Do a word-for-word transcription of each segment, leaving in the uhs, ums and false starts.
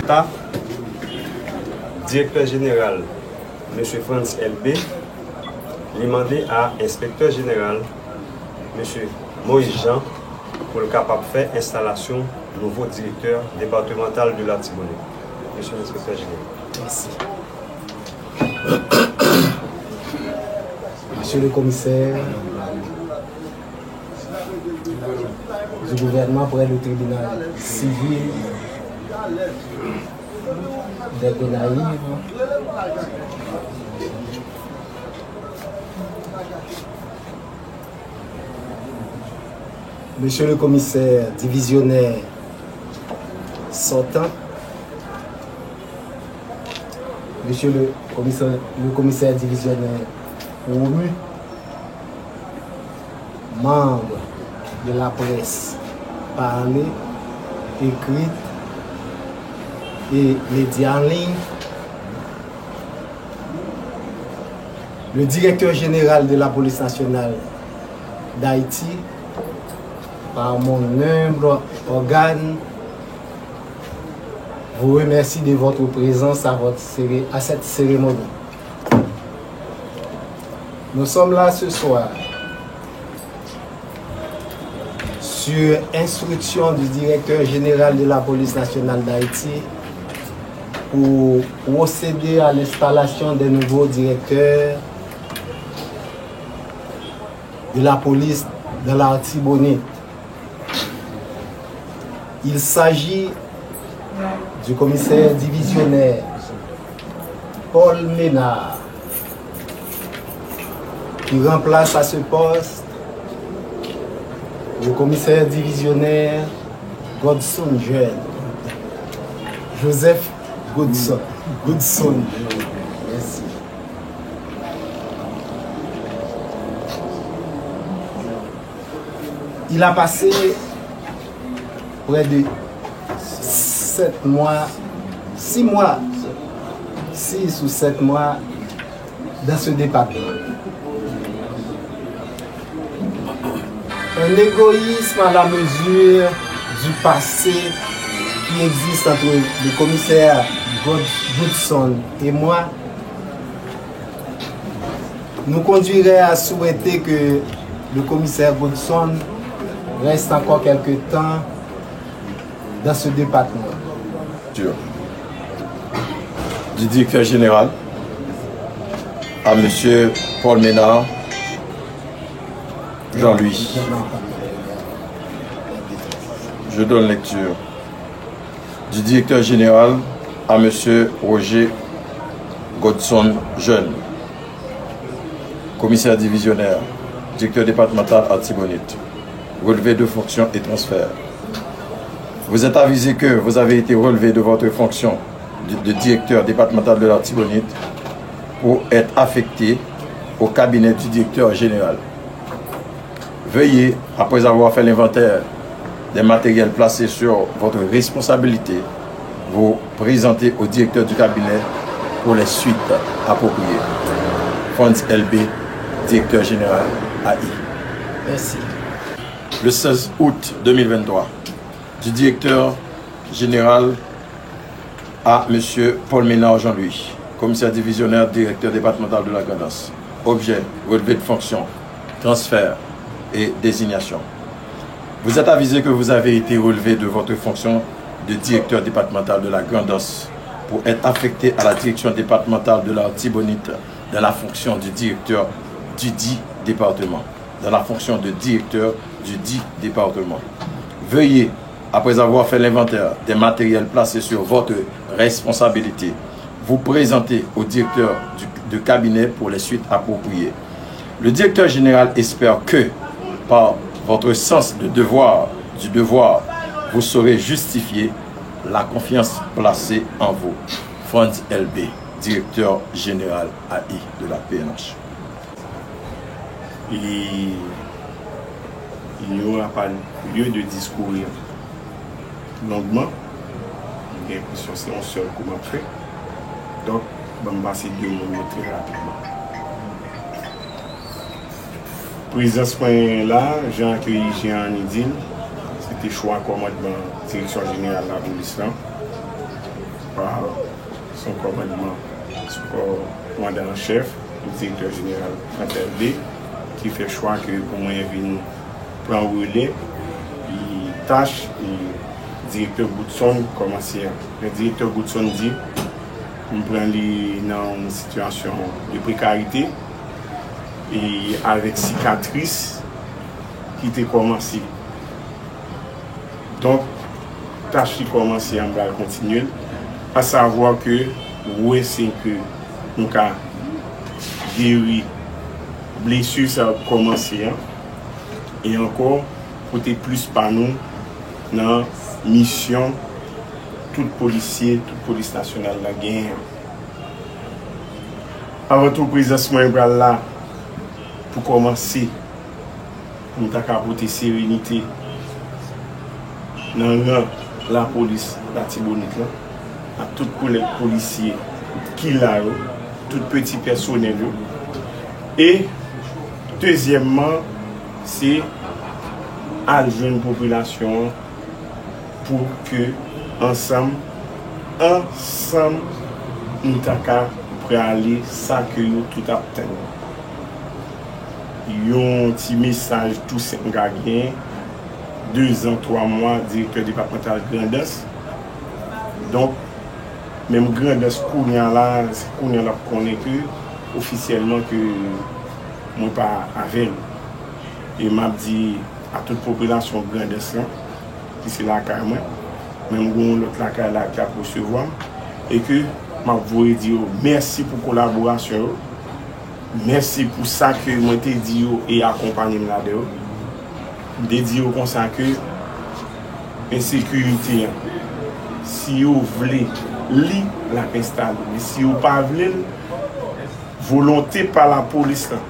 Sa, Direktè Jeneral, Mesye Frantz Elbé, li mande a Enspektè Jeneral, Mesye Moïse Jean, pou l kapab fè enstalasyon nouvo Direktè Depatmantal de Latibonit. Mesye Enspektè Jeneral. Mèsi. Monsieur le commissaire du gouvernement près le tribunal civil des Gonaïves. Monsieur le commissaire divisionnaire sortant, Monsieur le commissaire, le commissaire divisionnaire promu, membres de la presse parlée, écrite et médias en ligne, le directeur général de la police nationale d'Haïti, par mon humble organe, vous remercie de votre présence à votre céré-, à cette cérémonie. Nous sommes là ce soir sur instruction du directeur général de la Police nationale d'Haïti pour procéder à l'installation des nouveaux directeurs de la police dans l'Artibonite. Il s'agit du commissaire divisionnaire Paul Ménard, qui remplace à ce poste le commissaire divisionnaire Godson Jeune. Joseph Godson. Godson. Merci. Il a passé près de sept mois, six mois, six ou sept mois dans ce département. Un égoïsme à la mesure du passé qui existe entre le commissaire God-, Goodson et moi nous conduirait à souhaiter que le commissaire Godson reste encore quelque temps dans ce département. Du directeur général à monsieur Paul Ménard Jean-Louis. Je donne lecture. Du directeur général à monsieur Roger Godson Jeune, commissaire divisionnaire, directeur départemental Artibonite. Relevé de fonction et transfert. Vous êtes avisé que vous avez été relevé de votre fonction de, de directeur départemental de l'Artibonite pour être affecté au cabinet du directeur général. Veuillez, après avoir fait l'inventaire des matériels placés sur votre responsabilité, vous présenter au directeur du cabinet pour les suites appropriées. Franz Elbé, directeur général A I. Merci. Le seize août deux mille vingt-trois, du directeur général à monsieur Paul Ménard Jean-Louis, commissaire divisionnaire, directeur départemental de la Grand'Anse. Objet, relevé de fonction, transfert et désignation. Vous êtes avisé que vous avez été relevé de votre fonction de directeur départemental de la Grand'Anse pour être affecté à la direction départementale de l'Artibonite dans la fonction de directeur dudit département. Dans la fonction de directeur dudit département. Veuillez, après avoir fait l'inventaire des matériels placés sur votre responsabilité, vous présenter au directeur du, de cabinet pour les suites appropriées. Le directeur général espère que, par votre sens de devoir, du devoir, vous saurez justifier la confiance placée en vous. Franz Elbé, directeur général A I de la P N H. Et il n'y aura pas lieu de discourir longuement. M gen enpresyon se yon sèl kou m ap fè. Donk, ban m pase de mo yo trè rapidman. Prezans mwen la, jan ke I G an di l, se te chwa kòmandman Direksyon Jeneral Lapolis lan. Son kòmandman, sou kòmandan an chèf, direktè jeneral Frantèl de, ki fè chwa ke pou mwen vin pran relè e tach e direktè Goodson kòmanse a. Lè direktè Goodson di, m pran li nan yon sitiyasyon de prekarite e avèk sikatris ki te kòmanse. Donk, tach li kòmanse an, m pral kontinye l. Asavwa ke ou wè se ke nou ka geri blesi sa yo k kòmanse an, e ankò pote plis pa nou nan misyon tout polisye, tout polis nasyonal la genyen an. Avan tou, prezans mwen pral la pou kòmanse, pou m ta ka pote serenite nan ran lapolis Latibonit lan, ak tout kolèg polisye ki la yo, tout peti pèsonèl yo. E dezyèmman, se al jwenn popilasyon an pou ke ansanm, ansanm, nou ta ka prale sa ke yo tout ap tann. Yon ti mesaj tou senp m ka gen, dezan, twa mwa, direktè depatmantal Grandans. Donk, menm Grandans kounye a la, se kounye a l ap konnen ke ofisyèlman ke mwen pa avè l. E m ap di a tout popilasyon Grandans lan, ki se lakay mwen, men m gen yon lòt lakay la ki ap resevwa m, e ke m ap voye di yo mèsi pou kolaborasyon yo, mèsi pou sa ke mwen te di yo e akonpaye m ladan yo. M te di yo konsa ke ensekirite an, si yo vle li, l ap enstale. Men si yo pa vle l, volonte pa lapolis lan,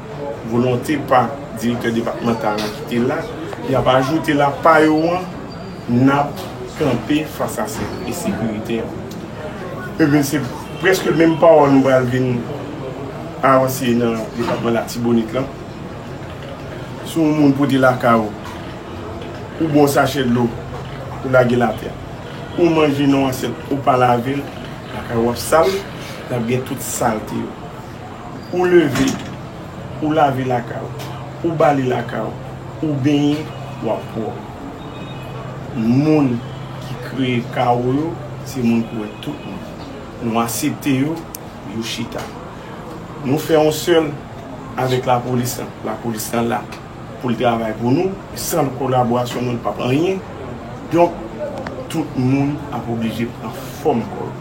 volonte pa direktè depatmantal lan ki te la, y ap ajoute la pa yo an, n ap kanpe fas a se ensekirite an. Ebyen, se prèske menm pawòl m pral vin avanse nan depatman Latibonit lan. Si yon moun pote lakay ou, ou ba w sachè dlo, ou lage l atè, ou manje nan yon asyèt, ou pa lave l, lakay ou ap sal, l ap gen tout salte yo. Ou leve, ou lave lakay ou, ou bale lakay ou, ou benyen, w ap pwòp. Moun ki kreye kawo yo, se moun ki wè tout moun. Nou aksepte yo, yo chita. Nou fè yon sèl avèk lapolis lan. Lapolis lan la pou l travay pou nou. San kolaborasyon nou, nou p ap anyen. Donk, tout moun ap oblije pran fòm kò yo.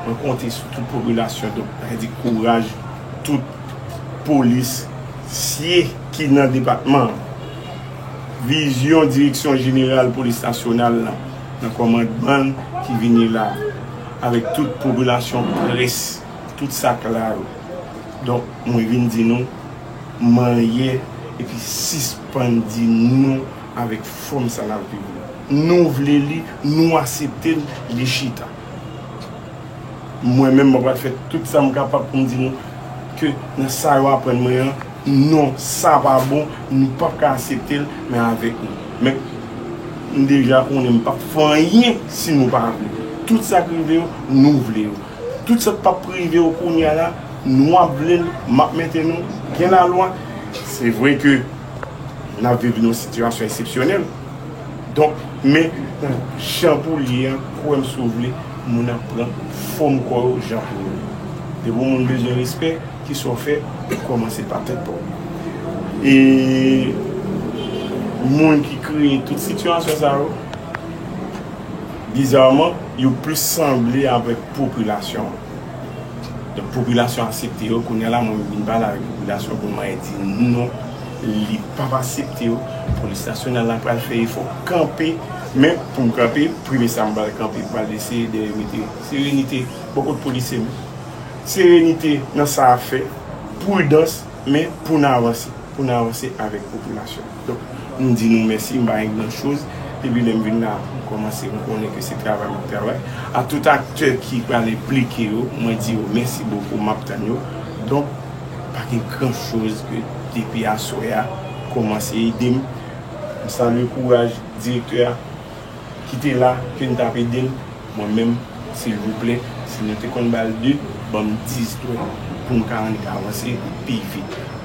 Mwen konte sou tout popilasyon, donk, sa vle di kouraj tout polisye ki nan depatman an. Vizyon Direksyon Jeneral Polis Nasyonal lan, nan kòmandman l ki vini la, avèk tout popilasyon près, tout sa k la yo. Donk, mwen vin di nou, manyè epi sispann di non avèk fòm sa n ap viv la. Nou vle li, nou aksepte l, li chita. Mwen menm, mwen pral fè tout sa m kapab pou m di nou ke nan sa yo aprann mwen an, non, sa pa bon, nou p ap ka aksepte l, men avèk nou. Men m deja konnen m p ap fè anyen si nou pa vle. Tout sa k rive yo, nou vle yo. Tout sa k p ap rive yo kounye a la, nou ap vle l, m ap mete nou, gen lalwa. Se vre ke n ap viv nan yon sitiyasyon eksepsyonèl. Donk, men, jan pou l ye an, kwè m si w vle, moun ap pran fòm kò yo jan pou yo. Depi yon moun bezwen respè, kisa w fè, ou kòmanse pa tèt pa w. E moun ki kreye tout sitiyasyon sa yo, bizarman, yo plis sanble avèk popilasyon an. Donk, popilasyon aksepte yo. Kounye a la, mwen vin pale avèk popilasyon pou mwen di non, li p ap aksepte yo. Polis nasyonal la pral fè efò kanpe, men pou m kanpe, premye sa m pral kanpe, m pral eseye de mete serenite bò kot polisye m. Serenite nan sa ap fè, pridans, men pou n avanse, pou n avanse avèk popilasyon. Donk, m di nou mèsi, m pa gen gran choz. Depi lè m vin la, m kòmanse, m konnen ke se travay m ap travay. A tout aktè ki pral enplike yo, mwen di yo mèsi bokou, m ap tann yo. Donk, pa gen gran choz ke depi aswè a, kòmanse ede m. M salye kouraj direktè a ki te la, ke n t ap ede l. Mwen menm, Silvouplè, si nou te konn ba l de, ban m diz twèl pou m ka annik avanse pi vit.